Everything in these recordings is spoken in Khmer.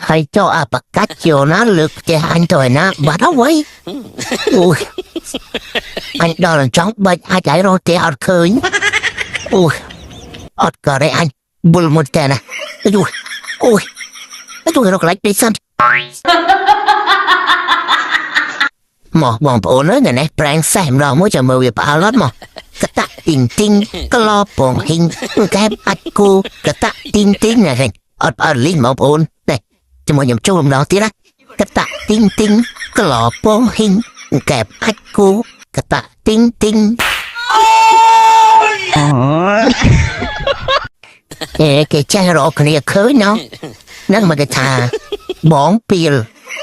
ហើយចុះអាបកាច់ចូលណាលើកផ្ទះអញទៅឯណាបាត់ហើយវ៉ៃអូយអញដល់អញ្ចឹងបាច់អាចឲ្យរកផ្ទះអត់ឃើញអូយអត់ក៏រេអញបុលមុតតែណាអាយូអូយអាយូរកកន្លែងពេកសិនមកបងប្អូនអើយនេះប្រែងសេះម្ដងមួយចាំមើលវាផ្អើលអត់មកកតាក់ទីងទីងក្លពងហ៊ីងកែបអាចគូកតាក់ទីងទីងណាហេអត់ផ្អើលលីងបងប្អូននេះជាមួយខ្ញុំចូលម្ដងទៀតណាកតាក់ទីងទីងក្លពងហ៊ីងកែបអាចគូកតាក់ទីងទីង អេគេចេះរកគ្នាឃើញណោះនឹងមកគេថាបងពីល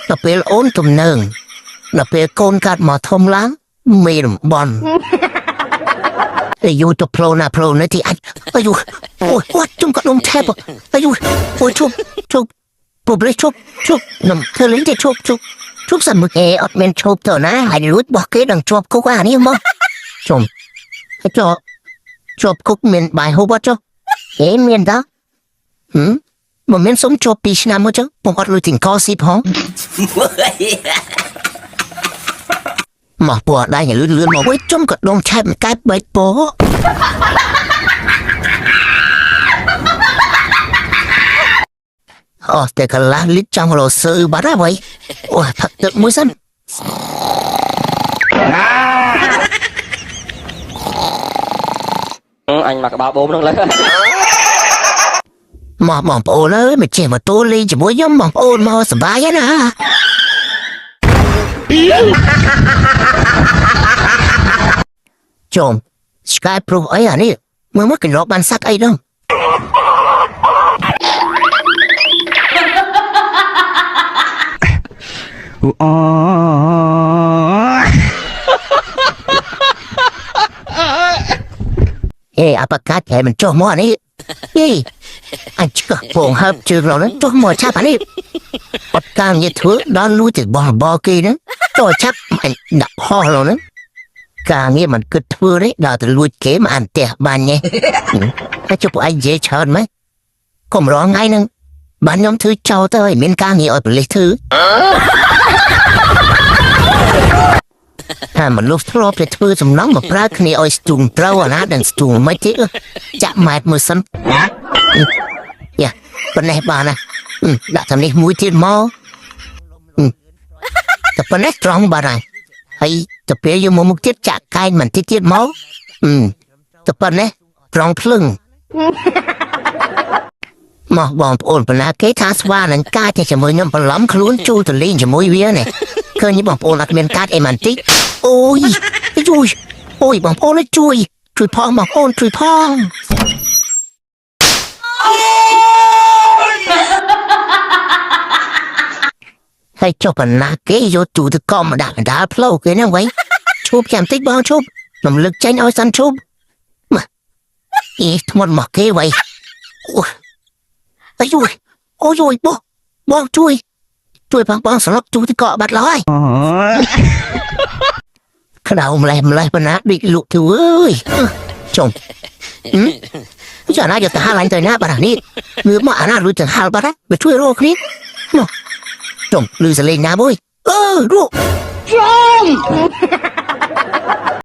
ដល់ពេលអូនទំនើងដល់ពេលកូនកាត់មកធំឡើងមេរំបន់អាយុទៅផ្លូវណាផ្លូវនេះទីអាចអាយុអូយគាត់ជុំក៏ដុំថែបអាយុអូយជប់ជប់ពុបលេជប់ជប់នំធ្វើលេងទេជប់ជប់ជប់សិនមើលអេអត់មានឈប់ទៅណាហើយលួចបោះគេដល់ជាប់គុកអានេះមកជុំហើយចុះជាប់គុកមានបាយហូបអត់ចុះ អេមានតាហឹមមិនមែនសុំជាប់ពីឆ្នាំមកចឹងបងអត់លុយទីកស៊ីផងមកពណ៌ដៃលឿនលឿនមកវិញជុំក៏ដងឆែបកែបបែកពោអូតែកន្លះលីត្រចង់រសើបាត់ហើយវ៉ៃអូយផឹកទឹកមួយសិន អញមកក្បាលបូមហ្នឹងលើ មកបងប្អូនអើយមកចេះម៉ូតូលេងជាមួយខ្ញុំបងប្អូនមកសប្បាយណាជុំ Sky Proof អីអានេះមើលមកកន្លកបានសัตว์អីហ្នឹង អូ អេអបកាត់ហែមិនចុះមកអានេះអេអញឆ្កឹះពងហើបជើងឡងហ្នឹងចុះមកឆាប់អានេះអត់ការងារធ្វើដល់លួចទៅបោះបោគេហ្នឹងចុះឆាប់អញដាក់ហោះឡងហ្នឹងការងារមិនគិតធ្វើទេដល់ទៅលួចគេមកអានផ្ទះបានញ៉េហើយចុះពួកឯងនិយាយច្រើនម៉េចកុំរងថ្ងៃហ្នឹងបានខ្ញុំធ្វើចោលទៅឲ្យមានការងារឲ្យប៉ូលីសធ្វើថាមនុស្សធ្លាប់តែធ្វើសំណងមកប្រើគ្នាឲ្យស្ទូងត្រូវអាណាដឹងស្ទូងមិនទេអឺចាក់ម៉ែត្រមួយសិនយ៉ាប៉ុណ្ណេះបានណាអឺដាក់តាមនេះមួយទៀតមកអឺតែប៉ុណ្ណេះត្រង់បានហើយហើយទៅពេលយកមកមុខទៀតចាក់កែងមិនតិចទៀតមកអឺតែប៉ុណ្ណេះត្រង់ភ្លឹងមកបងប្អូនបណ្ណាគេថាស្វានឹងកាចតែជាមួយខ្ញុំបន្លំខ្លួនជួលទៅលេងជាមួយវានេះឃើញបងប្អូនអត់មានកាចអីមិនតិចអូយជួយអូយបងប្អូនជួយជួយផងបងប្អូនជួយផងហើយចុះបណ្ណាគេយកទូទៅកុំមកដាក់កណ្ដាលផ្លូវគេហ្នឹងវិញឈប់ចាំតិចបងឈប់រំលឹកចេញឲ្យសិនឈប់មកអីធ្ងន់មកគេវិញអូយអាយអូយអូយបងបងជួយជួយផងបងស្លុកទូទៅកក់បាត់ឡើយ ក្តៅម្លេះម្លេះប៉ុណ្ណាដូចលក់ទៅអើយចុំចាណាយកទៅហាលអញទៅណាបាត់នេះងើបមកអាណាលួចទៅហាលបាត់ណាវាជួយរកគ្នាមកចុំលឺសលេងណាមួយអឺរក